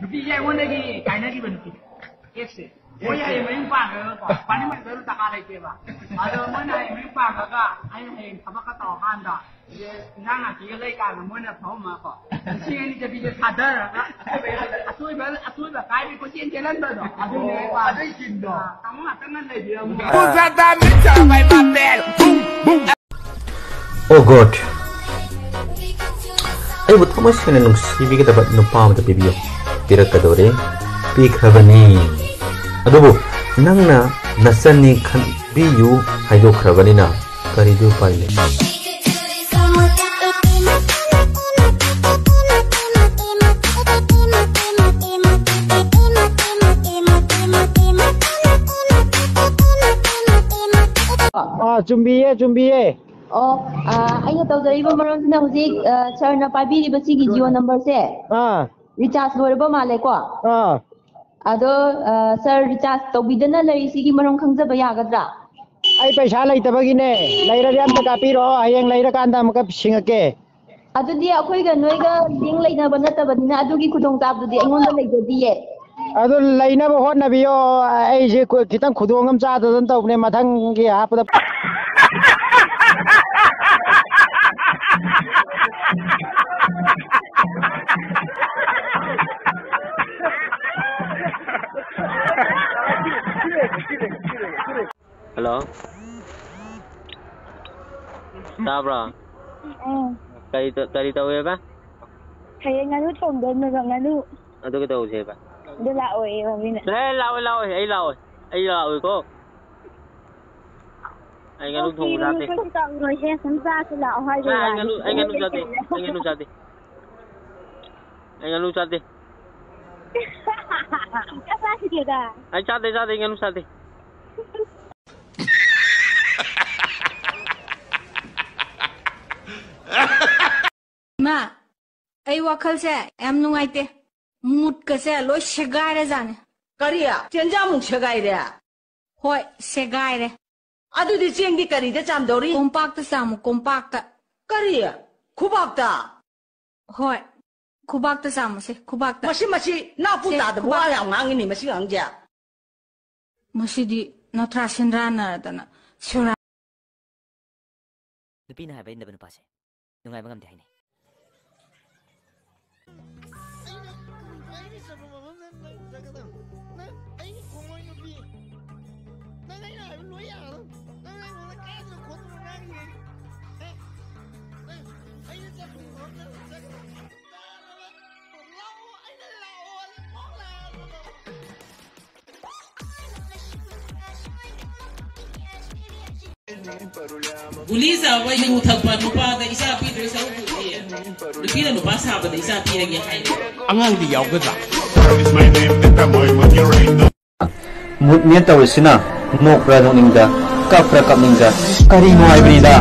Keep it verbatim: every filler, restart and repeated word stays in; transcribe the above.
ꯅꯨꯄꯤꯁꯦ ꯑꯩꯉꯣꯟꯗꯒꯤ ꯀꯥꯏꯅꯈꯤꯕ ꯅꯨꯄꯤ꯫ ꯑꯦꯛꯁꯁꯦ꯫ ꯃꯣꯏ ꯍꯌꯦꯡ ꯃꯌꯨꯝ ꯄꯥꯟꯈ꯭ꯔꯒꯀꯣ, ꯄꯥꯅꯤꯡꯃꯟꯕꯗ ꯗꯔꯀꯥꯔ ꯂꯩꯇꯦꯕ꯫ ꯑꯗꯣ ꯃꯣꯏꯅ ꯍꯌꯦꯡ ꯃꯌꯨꯝ ꯄꯥꯟꯈ꯭ꯔꯒ ꯑꯩꯅ ꯍꯌꯦꯡ ꯊꯕꯛꯀ ꯇꯧꯔꯀꯥꯟꯗ, ꯏꯟꯖꯥꯡ ꯅꯥꯄꯤꯒ ꯂꯩꯀꯥꯟꯗ ꯃꯣꯏꯅ ꯐꯝꯃꯀꯣ, ꯂꯤꯁꯤꯡ ꯑꯅꯤ ꯆꯠꯄꯤꯁꯦ ꯊꯥꯗꯔꯒ, ꯑꯆꯣꯏꯕ, ꯑꯆꯣꯏꯕ ꯀꯥꯏꯕꯤ ꯀꯣꯏꯆꯦꯟ ꯆꯦꯜꯍꯟꯕꯗꯣ꯫ ꯑꯗꯨꯅꯦ ꯑꯩ ꯄꯥꯝꯃꯤꯁꯦ꯫ ꯑꯗꯨꯏ ꯁꯤꯟꯗꯣ꯫ ꯑꯥ, ꯇꯥꯃꯣ ꯉꯥꯛꯇꯪ ꯉꯟꯅ ꯂꯩꯕꯤꯔꯝꯃꯣ꯫ Who's that, that bitch? All right, my bad. Boom, boom. Oh God, ꯑꯩꯕꯨ ꯊꯃꯣꯏ ꯁꯦꯡꯅ ꯅꯨꯡꯁꯤꯕꯤꯒꯗꯕ ꯅꯨꯄꯥ ꯑꯃꯗ ꯄꯤꯕꯤꯌꯨ꯫ ꯄꯤꯔꯛꯀꯗꯧꯔꯦ꯫ ꯄꯤꯈ꯭ꯔꯕꯅꯤ꯫ ꯑꯗꯨꯕꯨ ꯅꯪꯅ ꯅꯆꯟꯅꯤ ꯈꯟꯕꯤꯌꯨ ꯍꯥꯏꯗꯣꯛꯈ꯭ꯔꯕꯅꯤꯅ ꯀꯔꯤꯗꯤ ꯎꯄꯥꯏ ꯂꯩ? ꯑꯥ, ꯆꯨꯝꯕꯤꯌꯦ, ꯆꯨꯝꯕꯤꯌꯦ꯫ ꯑꯣ, ꯑ, ꯑꯩꯅ ꯇꯧꯖꯔꯤꯕ ꯃꯔꯝꯁꯤꯅ ꯍꯧꯖꯤꯛ, ꯑ, ꯁꯥꯔꯅ ꯄꯥꯏꯕꯤꯔꯤꯕ ꯁꯤꯒꯤ ꯖꯤꯑꯣ ꯅꯝꯕꯔꯁꯦ ꯑꯥ꯫ ꯔꯤꯆꯥꯔꯖ ꯂꯣꯏꯔꯕ ꯃꯥꯜꯂꯦꯀꯣ? ꯑꯥ꯫ ꯑꯗꯣ, ꯑ, ꯁꯥꯔ, ꯔꯤꯆꯥꯔꯖ ꯇꯧꯕꯤꯗꯅ ꯂꯩꯔꯤꯁꯤꯒꯤ ꯃꯔꯝ ꯈꯪꯖꯕ ꯌꯥꯒꯗ꯭ꯔꯥ? ꯑꯩ ꯄꯩꯁꯥ ꯂꯩꯇꯕꯒꯤꯅꯦ꯫ ꯂꯩꯔꯗꯤ ꯑꯝꯇ ꯀꯥꯞꯄꯤꯔꯛꯑꯣ꯫ ꯍꯌꯦꯡ ꯂꯩꯔꯀꯥꯟꯗ ꯑꯃꯨꯛꯀ ꯁꯤꯡꯉꯛꯀꯦ꯫ ꯑꯗꯨꯗꯤ ꯑꯩꯈꯣꯏꯒ ꯅꯣꯏꯒ ꯂꯤꯡ ꯂꯩꯅꯕ ꯅꯠꯇꯕꯅꯤꯅ ꯑꯗꯨꯒꯤ ꯈꯨꯗꯣꯡꯆꯥꯕꯗꯨꯗꯤ ꯑꯩꯉꯣꯟꯗ ꯂꯩꯖꯗꯤꯌꯦ꯫ ꯑꯗꯨ ꯂꯩꯅꯕ ꯍꯣꯠꯅꯕꯤꯌꯣ꯫ ꯑꯩꯁꯦ ꯈꯨ-, ꯈꯤꯇꯪ ꯈꯨꯗꯣꯡ ꯑꯃ ꯆꯥꯗꯗꯅ ꯇꯧꯕꯅꯦ꯫ ꯃꯊꯪꯒꯤ ꯍꯥꯞꯄꯗ꯫ ꯍꯜꯂꯣ꯫ ꯇꯥꯕ꯭ꯔꯣ? ꯎꯝ꯫ ꯀꯔꯤ ꯇ-, ꯀꯔꯤ ꯇꯧꯋꯦꯕ? ꯍꯌꯦꯡ ꯉꯥꯅꯨ ꯊꯣꯡꯗꯣꯏꯅꯦꯕ, ꯉꯥꯅꯨ꯫ ꯑꯗꯨ ꯀꯩꯗꯧꯁꯦꯕ? ꯑꯗꯨ ꯂꯥꯛꯑꯣꯌꯦ ꯃꯃꯤꯅ꯫ ꯑꯦ, ꯂꯥꯛꯑꯣꯏ, ꯂꯥꯛꯑꯣꯏ, ꯑꯩ ꯂꯥꯛꯑꯣꯏ꯫ ꯑꯩ ꯂꯥꯛꯑꯣꯏꯀꯣ꯫ ꯑꯩ ꯉꯥꯅꯨ ꯊꯣꯡꯕ ꯆꯥꯗꯦ꯫ ꯑꯩꯈꯣꯏꯁꯨ ꯇꯧꯔꯣꯏꯍꯦ, ꯁꯨꯝ ꯆꯥꯁꯤ ꯂꯥꯛꯑꯣ ꯍꯥꯏꯕꯩ ꯑꯩ ꯋꯥꯅꯤ꯫ ꯉꯥꯅꯨ, ꯑꯩ ꯉꯥꯅꯨ ꯆꯥꯗꯦ꯫ ꯑꯩ ꯉꯥꯅꯨ ꯆꯥꯗꯦ꯫ ꯑꯩ ꯉꯥꯅꯨ ꯆꯥꯗꯦ꯫ ꯆꯥꯛ ꯆꯥꯁꯤꯗꯦꯗ꯫ ꯑꯩ ꯆꯥꯗꯦ, ꯆꯥꯗꯦ, ꯑꯩ ꯉꯥꯅꯨ ꯆꯥꯗꯦ꯫ ꯏꯃꯥ, ꯑꯩ ꯋꯥꯈꯜꯁꯦ ꯌꯥꯝ ꯅꯨꯡꯉꯥꯏꯇꯦ꯫ ꯃꯨꯠꯀꯁꯦ ꯂꯣꯏ ꯁꯦꯒꯥꯏꯔꯖꯥꯠꯅꯤ꯫ ꯀꯔꯤ? ꯆꯦꯟꯖꯥꯃꯨꯛ ꯁꯦꯒꯥꯏꯔꯦ? ꯍꯣꯏ, ꯁꯦꯒꯥꯏꯔꯦ꯫ ꯑꯗꯨꯗꯤ ꯆꯦꯡꯗꯤ ꯀꯔꯤꯗ ꯆꯥꯝꯗꯧꯔꯤ? Compact ꯆꯥꯝꯃꯨ, compact. ꯀꯔꯤ? ꯈꯨꯕꯥꯛꯇ? ꯍꯣꯏ꯫ ꯈꯨꯕꯥꯛꯇ ꯆꯥꯝꯃꯨꯁꯦ, ꯈꯨꯕꯥꯛꯇ꯫ ꯃꯁꯤ ꯃꯁꯤ ꯅꯥꯄꯨ ꯁꯦ, ꯇꯥꯗꯕ ꯈꯨꯕꯥꯛ- ꯋꯥ ꯌꯥꯝ ꯉꯥꯡꯉꯤꯅꯦ ꯃꯁꯤ ꯑꯉꯥꯡꯁꯦ꯫ ꯃꯁꯤꯗꯤ ꯅꯊ꯭ꯔꯥ ꯁꯦꯟꯗ꯭ꯔꯥꯟꯅꯔꯗꯅ ꯁꯦꯔꯥ꯫ ꯅꯨꯄꯤꯅ ꯍꯥꯏꯕ ꯏꯟꯗꯕ ꯅꯨꯄꯥꯁꯦ ꯅꯨꯡꯉꯥꯏꯕ ꯉꯝꯗꯦ ꯍꯥꯏꯅꯩ꯫ ꯑꯩꯅ ꯑꯩꯅ ꯆꯠꯄ ꯃꯐꯝꯗ ꯅꯪ ꯆꯠꯀꯗꯕ꯫ ꯅꯪ ꯑꯩꯒꯤ ꯈꯣꯡꯂꯣꯏ ꯅꯨꯄꯤ꯫ ꯅꯪ ꯑꯩꯅ ꯍꯥꯏꯕ ꯂꯣꯏ ꯌꯥꯒꯗꯕ꯫ ꯅꯪ ꯑꯩꯉꯣꯟꯗ ꯀꯥꯏꯗꯅꯣ ꯈꯣꯠꯇꯅꯣ ꯉꯥꯡꯉꯤꯉꯩ꯫ ꯍꯦ? ꯅꯪ ꯑꯩꯅ ꯆꯠꯄ ꯃꯐꯝꯗ ꯅꯪ ꯆꯠꯀꯗꯕ꯫ ꯂꯥꯛꯑꯣ, ꯑꯩꯅ ꯂꯥꯛꯑꯣ, ꯑꯩ ꯀꯣꯛ ꯂꯥꯛꯑꯣ꯫ ꯒꯨꯂꯤ ꯆꯥꯕ, ꯌꯨ ꯊꯛꯄ ꯅꯨꯄꯥꯗ ꯏꯆꯥ ꯄꯤꯗꯣꯏ ꯁꯔꯨꯛꯄꯨꯗꯤ ꯅꯨꯄꯤꯅ ꯅꯨꯄꯥ ꯁꯥꯕꯗ ꯏꯆꯥ ꯄꯤꯔꯒꯦ ꯍꯥꯏ꯫ ꯑꯉꯥꯡꯗꯤ ꯌꯥꯎꯒꯗ꯭ꯔꯥ? ꯃꯨꯠꯅꯦ ꯇꯧꯔꯤꯁꯤꯅ꯫ ꯅꯣꯛꯄ꯭ꯔꯥ ꯅꯣꯛꯅꯤꯡꯗ, ꯀꯞꯄ꯭ꯔꯥ ꯀꯞꯅꯤꯡꯗ, ꯀꯔꯤꯅꯣ ꯍꯥꯏꯕꯅꯤꯗ꯫